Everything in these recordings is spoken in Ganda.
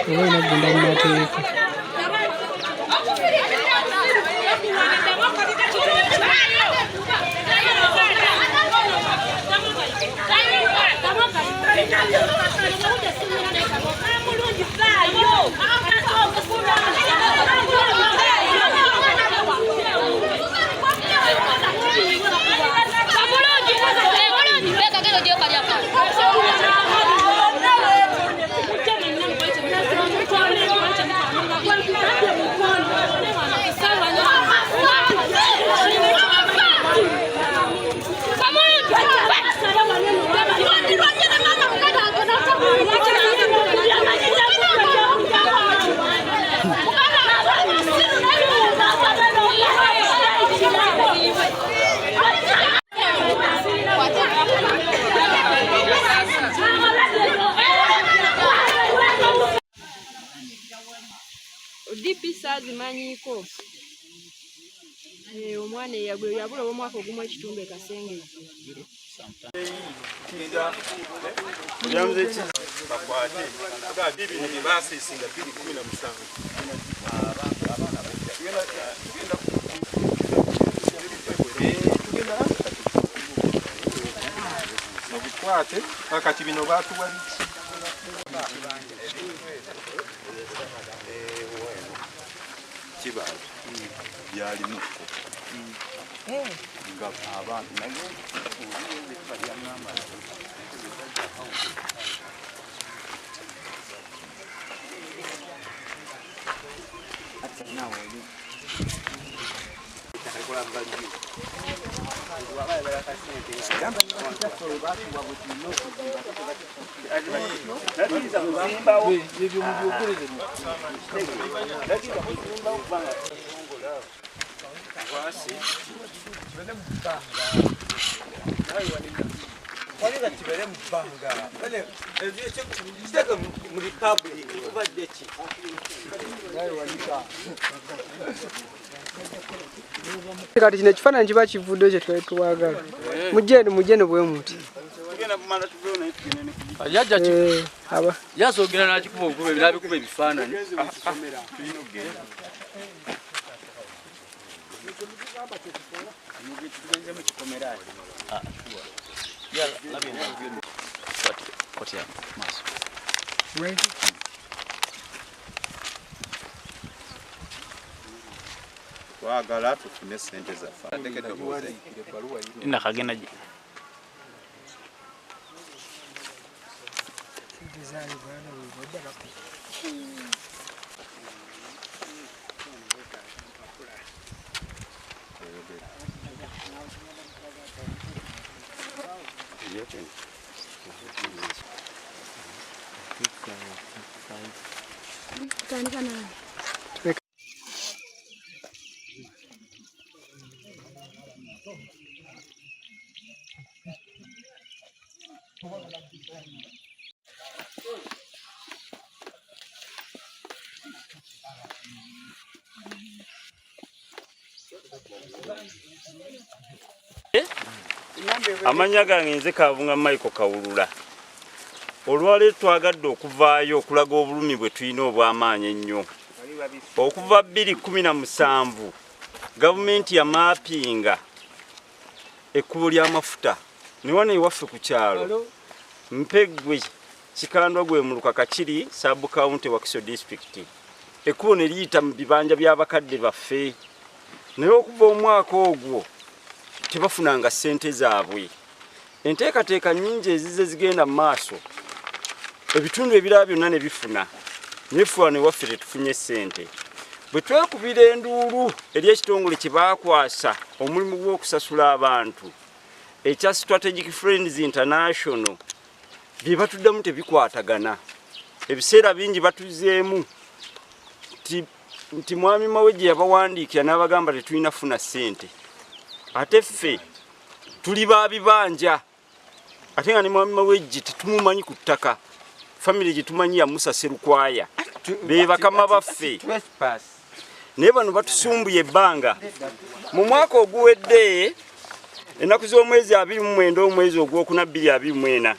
Oba olina kugenda mu mateeka. DP saazimanyiiko omwana eyagwe yabula omwaka ogumu ekitundu e Kasengejje. Bakwate bibino bye baasiisinga 2017. Mubikwate kati bino baatuwa biki? Kibala byalimuko nga abantu naye balyangamba. Kati kino ekifaananyi kiba kivuddeyo kye twali twagala. Mujje eno bwe muti. Yasogera n'akikuba okuba n'abikuba ebifaananyi. Twagala tufune ssente zaffe. Nakagenda Amanya gange nze Kavunga Michael Kawulula. Olwaleero twagadde okuvaayo okulaga obulumi bwe tulina obw'amaanyi ennyo. Okuva 2017 gavumenti yamaapinga ekkubo ly'amafuta ne wano ewaffe ku kyalo Mpeggwe Kikandwa gwe muluka Kakiri sub county Wakiso district. Ekkubo ne liyita mu bibanja by'abakadde baffe, naye okuva omwaka ogwo tebafunanga ssente zaabwe. Enteekateeka nnyingi ezizze zigenda mu maaso, ebitundu ebirala byonna ne bifuna, naye ffe wano ewaffe tetufunye ssente. Bwe twekubira enduulu eri ekitongole kye baakwasa omulimu gw'okusasula abantu ekya Strategic Friends International, bye batuddamu tebikwatagana. Ebiseera bingi batuzeemu nti Mwami Mawejje yabawandiikira n'abagamba tetulina kufuna ssente, ate ffe tuli ba bibanja, ate nga ne Mwami Mawejje tetumumanyi ku ttaka. Famire gye tumanyi ya Musa Serukwaya, be bakama baffe, naye bano batusumbuye ebbanga. Mu mwaka oguwedde ennaku z'omwezi 29 omwezi ogwokuna 2024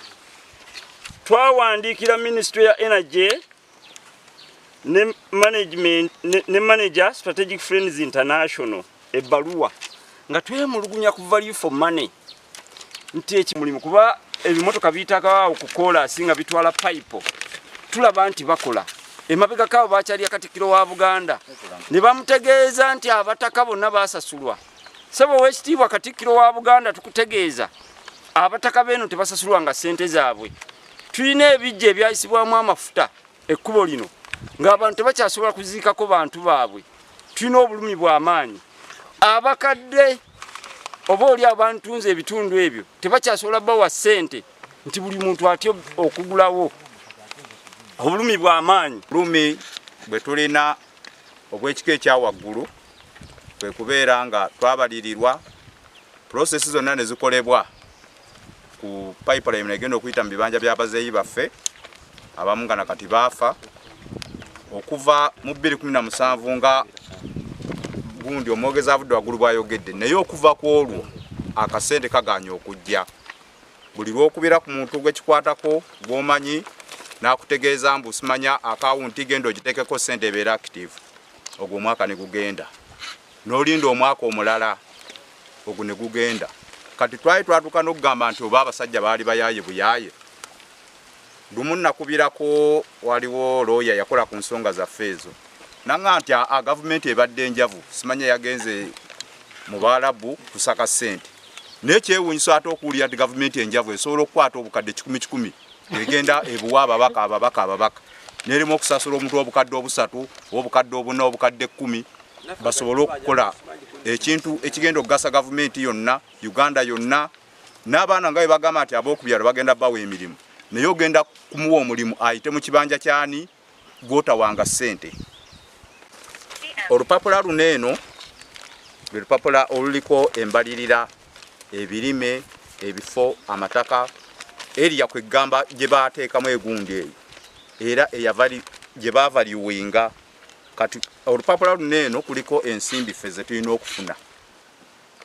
twawandiikira Minisitule ya Energy Ne management ne manager Strategic Friends International ebbaluwa nga twemulugunya ku value for money nti ekimulimu kuba ebimotoka biyitakawo ku koolaasi nga bitwala payipo. Tulaba nti bakola emabegako abo bakyalya Katikkiro wa Buganda ne bamutegeeza nti abataka bonna basasulwa. Ssebo ow'ekitiibwa Katikkiro wa Buganda, tukutegeeza abataka beeno tebasasulwa nga ssente zaabwe. Tulina ebijja ebyayisibwamu amafuta ekkubo lino ng'abantu tebakyasobola kuziikako bantu baabwe. Tulina obulumi bw'amaanyi. Abakadde oba oli abantunze ebitundu ebyo tebakyasobola bawa ssente nti buli muntu atya okugulawo. Obulumi bw'amaanyi. Bulumi bwe tulina obw'ekika ekya waggulu kwe kubeera nga twabalirirwa process zonna ne zikolebwa ku pipeline egenda okuyita mu bibanja by'abazeeyi baffe abamu nga nakati baafa okuva mu 2017 nga gundi omwogezi avudde waggulu bw'ayogedde, naye okuva ku olwo akasente kagaanye okujja. Buli lw'okubira ku muntu gwekikwatako gw'omanyi n'akutegeeza mbu simanya akawunti genda ogiteekeko ssente ebeera active, ogwo omwaka ne gugenda, n'olinda omwaka omulala ogwo ne gugenda. Kati twali twatuuka n'okugamba nti oba abasajja baali bayaaye buyaaye. Lumu nakubirako waliwo looya yakola ku nsonga zaffe ezo, naŋŋa nti a gavumenti ebadde enjavu, simanya yagenze mu Baalabu kusaka ssente. Naye kyewuunyisa ate okuwulira nti gavumenti enjavu esobola okukwata obukadde kikumi kikumi egenda ebuwa ababaka ababaka ababaka n'erimu okusasula omuntu obukadde 3 obukadde 4 obukadde 10 basobole okukola ekintu ekigenda okugasa gavumenti yonna, Uganda yonna. N'abaana nga bwe bagamba nti ab'okubyalo bagenda bawa emirimu, naye ogenda kumuwa omulimu ayite mu kibanja kyani gw'otawanga ssente. Olupapula luno eno lwe lupapula oluliko embalirira, ebirime, ebifo, amataka, eriya kwegamba gye baateekamu egundi eyo era eyavali gye baavalyuwinga. Kati olupapula luno eno kuliko ensimbi ffe ze tulina okufuna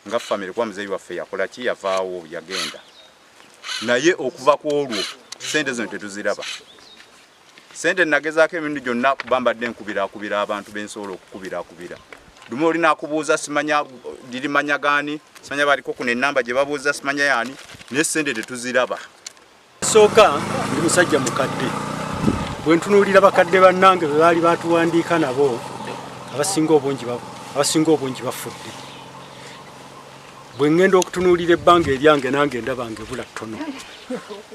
nga famire, kuba muzeeyi waffe yakola ki, yavaawo yagenda, naye okuva ku olwo ssente zino tetuziraba. Ssente nagezaako emirundi gyonna kuba mbadde nkubiraakubira abantu bensobola okukubiraakubira. Lumu oli nakubuuza simanya lirimanya gaani, simanya baliko kuno ennamba gye babuuza simanya yaani, naye ssente tetuziraba. Sooka ndi musajja mukadde, bwe ntunuulira bakadde bannange be baali batuwandiika nabo abasinga obungi bafudde. Bwe ŋŋenda okutunuulira ebbanga eryange nange ndaba nga ebula ttono,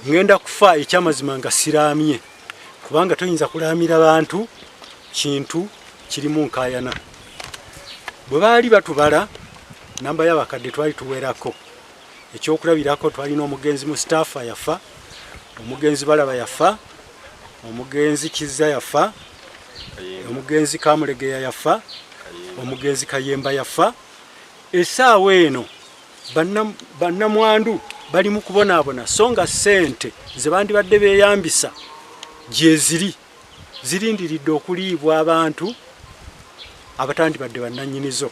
ŋŋenda kufa ekyamazima nga siraamye, kubanga toyinza kulaamira bantu kintu kirimu nkaayana. Bwe baali batubala namba y'abakadde twali tuwerako. Ekyokulabirako twalina omugenzi Mustafa yafa, omugenzi Balaba yafa, omugenzi Kizza yafa, omugenzi Kamulegeya yafa, omugenzi Kayemba yafa. Essaawa eno bannamwandu bali mu kubonaabona, so nga ssente ze bandibadde beeyambisa gyeziri zirindiridde okuliibwa abantu abatandibadde bannannyinizo.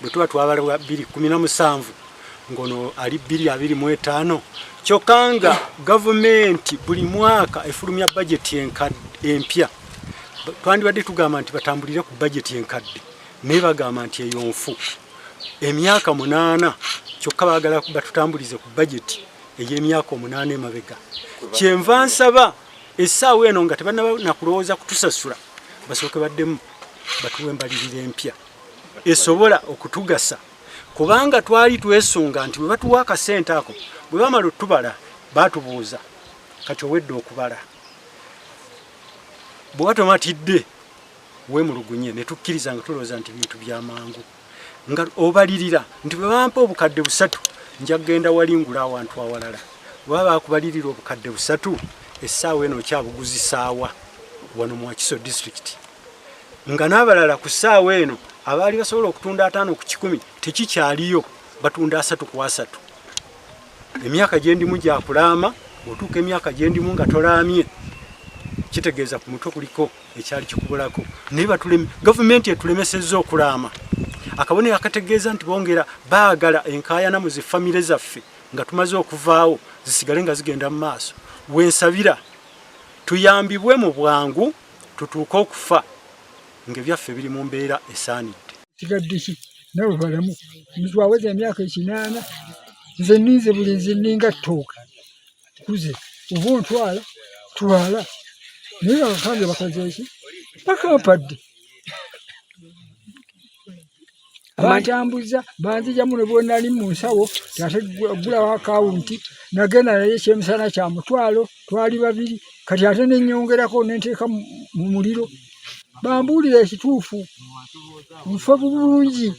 Bwe tuba twabalibwa 2017 ng'ono ali 2025, kyokka nga gavumenti buli mwaka efulumya bajeti empya, twandibadde tugamba nti batambulire ku bajeti enkadde, naye bagamba nti eyo nfu emyaka 8, kyokka baagala batutambulize ku bajeti ey'emyaka 8 emabega. Kyenva nsaba essaawa eno nga tebannaba nakulowooza kutusasula, basooke baddemu batuwe embalirira empya esobola okutugasa, kubanga twali twesunga nti bwe batuwa akasente ako, bwe bamala otubala batubuuza kati owedde okubala, bw'oba tomatidde weemulugunye, ne tukkiriza nga tulowooza nti bintu bya mangu, nga obalirira nti bwe bampa obukadde 3 nja kugenda wali ngula awantu awalala. Bwe baba bakubalirira obukadde 3, essaawa eno okyabuguzisaawa wano mu Wakiso disitulikiti, nga n'abalala ku ssaawa eno abaali basobola okutunda 50 ku 100 tekikyaliyo, batunda 3 ku 3. Emyaka gye ndimu gya kulaama, bw'otuuka emyaka gye ndimu nga tolaamye kitegeeza ku mutwe kuliko ekyali kikubulako, naye gavumenti etulemesezza okulaama. Akabonero akategeeza nti bongera baagala enkaayana mu zifamire zaffe nga tumaze okuvaawo zisigale nga zigenda mu maaso. Wensabira tuyambibwe mu bwangu, Tutuuke okufa ng'ebyaffe biri mu mbeera esaanidde. Sigadde ki nawe balamu twaweza emyaka 80, nze nninze buli nze nninga ttooke kuze oba ontwala twala, naye abakange bakoze ki bakampadde bantambuza banzijamu ne bwenali mu nsawo ate gulawo akawunti nagenda naye ekyemisana kya mutwalo twali babiri kati ate nenyongerako nenteeka mu muliro bambuulira ekituufu nfa bulungi.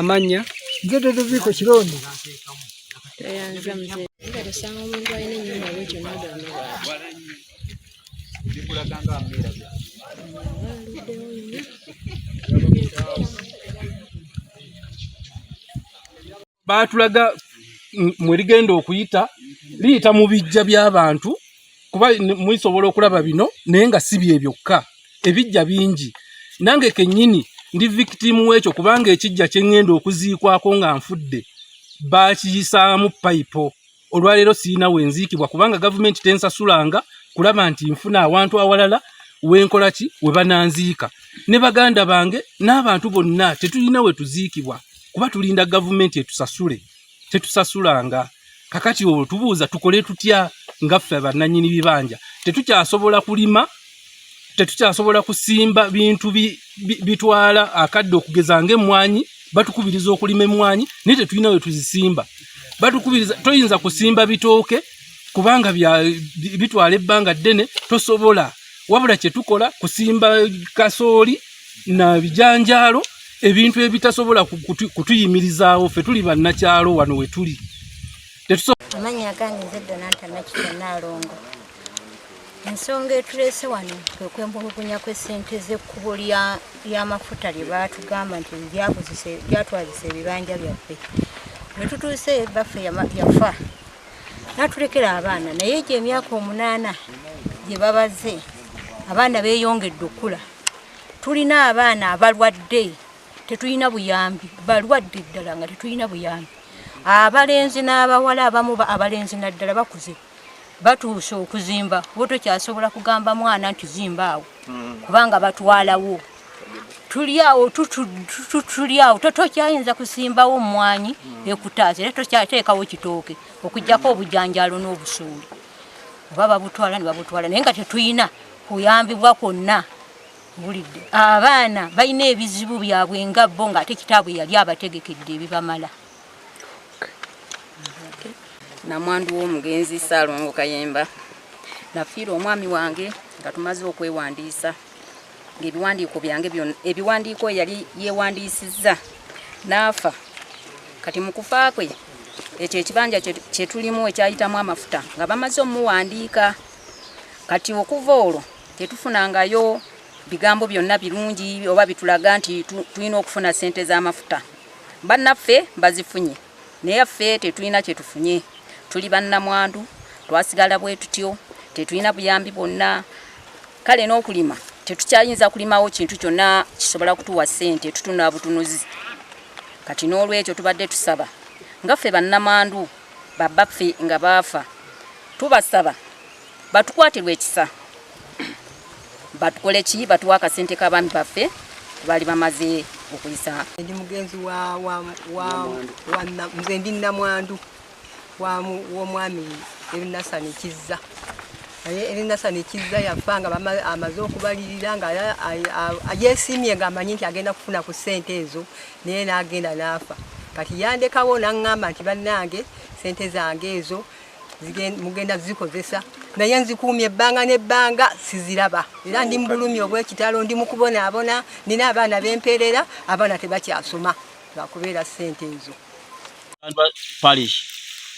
Amannya nze Dodoviko Kirondo. Tweyanza mzee. Nga tosanga omuntu alina ennyumba bwetyo n'agamba bw'ati. Baluddewo nnyo. Baatulaga mwe ligenda okuyita, liyita mu bijja by'abantu kuba musobola okulaba bino naye nga si bye byokka, ebijja bingi. Nange kennyini ndi victim w'ekyo kubanga ekijja kye ŋŋenda okuziikwako nga nfudde baakiyisaamu payipo. Olwaleero sirina we nziikibwa kubanga gavumenti tensasulanga kulaba nti nfuna awantu awalala wenkola ki we bananziika. Ne baganda bange n'abantu bonna tetulina we tuziikibwa kuba tulinda gavumenti etusasule, tetusasulanga. Kakati olwo tubuuza tukole tutya nga ffe bannannyini bibanja? Tetukyasobola kulima, tetukyasobola kusimba bintu bitwala akadde okugeza ng'emmwanyi. Batukubiriza okulima emmwanyi naye tetulina we tuzisimba. Batukubiriza toyinza kusimba bitooke kubanga bitwala ebbanga ddene, tosobola. Wabula kye tukola kusimba kasooli na bijanjaalo, ebintu ebitasobola kutuyimirizaawo. Ffe tuli bannakyalo wano we tuli. Amannya gange nze Donanta Nakitya Nnaalongo. Ensonga etuleese wano kwe kwemulugunya kw'essente z'ekkubo ly'amafuta lye baatugamba nti lyatwazisa ebibanja byaffe. Bwe tutuuse baffe yafa n'atulekera abaana, naye gye emyaka 8 gye babaze abaana beeyongedde okukula. Tulina abaana abalwadde, tetulina buyambi, balwadde ddala nga tetulina buyambi. Abalenzi n'abawala abamu abalenzi naddala bakuze batuuse okuzimba, bo tokyasobola kugamba mwana nti zimba awo kubanga batwalawo. Tuli awo tuli awo tokyayinza kusimbawo mmwanyi ekutaasa, era tokyateekawo kitooke okuggyako obujanjaalo n'obusuuli oba babutwala ne babutwala, naye nga tetulina kuyambibwa kwonna. Bulidde abaana balina ebizibu byabwe nga bo ng'ate kitaabwe yali abategekedde ebibamala. Namwandu w'omugenzi Ssaalongo Kayemba, nafiirwa omwami wange nga tumaze okwewandiisa ng'ebiwandiiko byange byonna, ebiwandiiko yali yeewandiisizza n'afa. Kati mu kufa kwe ekyo ekibanja kye tulimu ekyayitamu amafuta nga bamaze omuwandiika. Kati okuva olwo tetufunangayo bigambo byonna birungi oba bitulaga nti tulina okufuna ssente z'amafuta. Bannaffe bazifunye naye ffe tetulina kye tufunye. Tuli bannamwandu, twasigala bwe tutyo, tetulina buyambi bwonna. Kale n'okulima tetukyayinza kulimawo kintu kyonna kisobola kutuwa ssente, tutuna butunuzi. Kati n'olwekyo tubadde tusaba nga ffe bannamwandu babbaffe nga baafa, tubasaba batukwatirwe ekisa, batukole ki, batuwa akasente k'abaami baffe baali bamaze okuyisa. Ndi mugenzi nze ndi nnamwandu w'omwami Erinasani Kizza. Naye Erinasani Kizza yafa nga amaze okubalirira nga yeesiimye ng'amanyi nti agenda kufuna ku ssente ezo, naye n'agenda n'afa. Kati yandekawo n'aŋŋamba nti bannange ssente zange ezo mugenda zikozesa, naye nzikuumye ebbanga n'ebbanga siziraba, era ndi mu bulumi obw'ekitalo, ndi mu kubonaabona, nina abaana b'empeerera, abaana tebakyasoma lwakubeera ssente ezo. Parish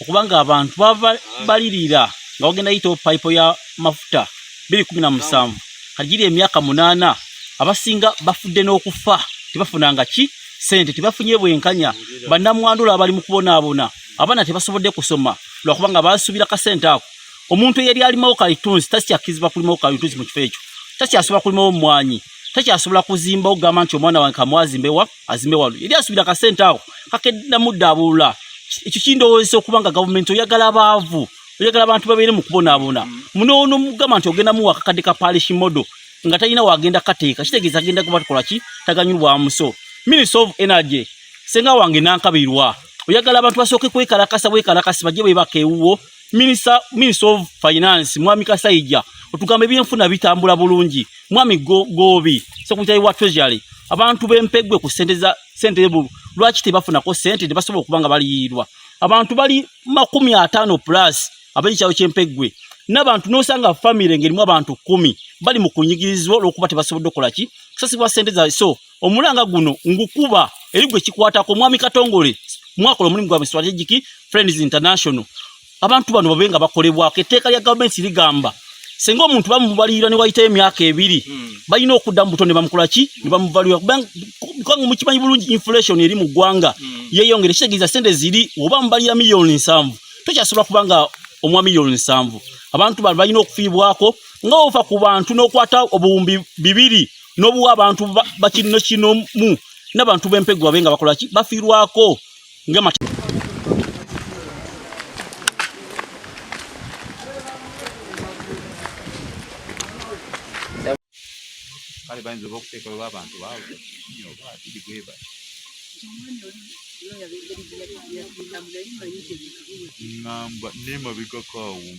okubanga abantu bava balirira nga bagenda yitawo payipo ya mafuta 2017, kati giri emyaka 8, abasinga bafudde n'okufa tebafunanga ki ssente, tebafunye bwenkanya. Bannamwandu abali mu kubonaabona, abaana tebasobodde kusoma lwakubanga basuubira kasente ako. Omuntu eyali alimawo kalitunsi takyakkirizibwa kulimawo kalitunsi mu kifo ekyo, takyasobola kulimawo mmwanyi, takyasobola kuzimba okugamba nti omwana wange kamwazimbe wa azimbe wano, yali asuubira kasente ako kakenda muddaabulula. Ekyo kindowoozesa okuba nga gavumenti oyagala baavu, Oyagala abantu babeere mu kubonaabona. Munoono mugamba nti ogenda muwa akakadde ka parish model nga talina wagenda kateeka, kitegeeza agenda kubakola ki? Taganyulwamu. So Minister of Energy, senga wange Nankabirwa, oyagala abantu basooke kwekalakasa bwekalakasi bajje bwebaka ewuwo. Minister of Finance, Mwami Kasaija, otugamba ebyenfuna bitambula bulungi. Mwami Goobi, Secretary wa Treasury, abantu b'Empegwe ku sente za sente lwaki tebafunako sente, tebasobola okuba nga baliyirirwa? Abantu bali 50 plus abali kyalo ky'Empeggwe n'abantu n'osanga famire ng'erimu abantu 10 bali mu kunyigirizibwa olw'okuba tebasobodde okukola ki? Kusasibwa sente zaabwe. So omulanga guno ngukuba eri gwe kikwatako. Mwami Katongole, mwakola omulimu gwabwe Strategic Friends International, abantu bano babe nga bakolebwako. Etteeka lya gavumenti ligamba senga omuntu bamubalirira ne wayitayo emyaka 2, balina okudda mu buto ne bamukola ki? Ne bamuvalira. Kubanga mukimanyi bulungi, inflation eri mu ggwanga yeeyongera, kitegeeza sente ziri oba mubalira miliyoni 70, tokyasobola kubanga omuwa miliyoni 70. Abantu bano balina okufiibwako nga ofa ku bantu n'okwata 2000 n'obuwa abantu bakino kinomu n'abantu b'Empegu babe nga bakola ki? Bafiirwako nga. Kale bayinza oba okuteeka oba abantu baawe oba abiri bwe bati. Ŋŋamba nemabegako awo.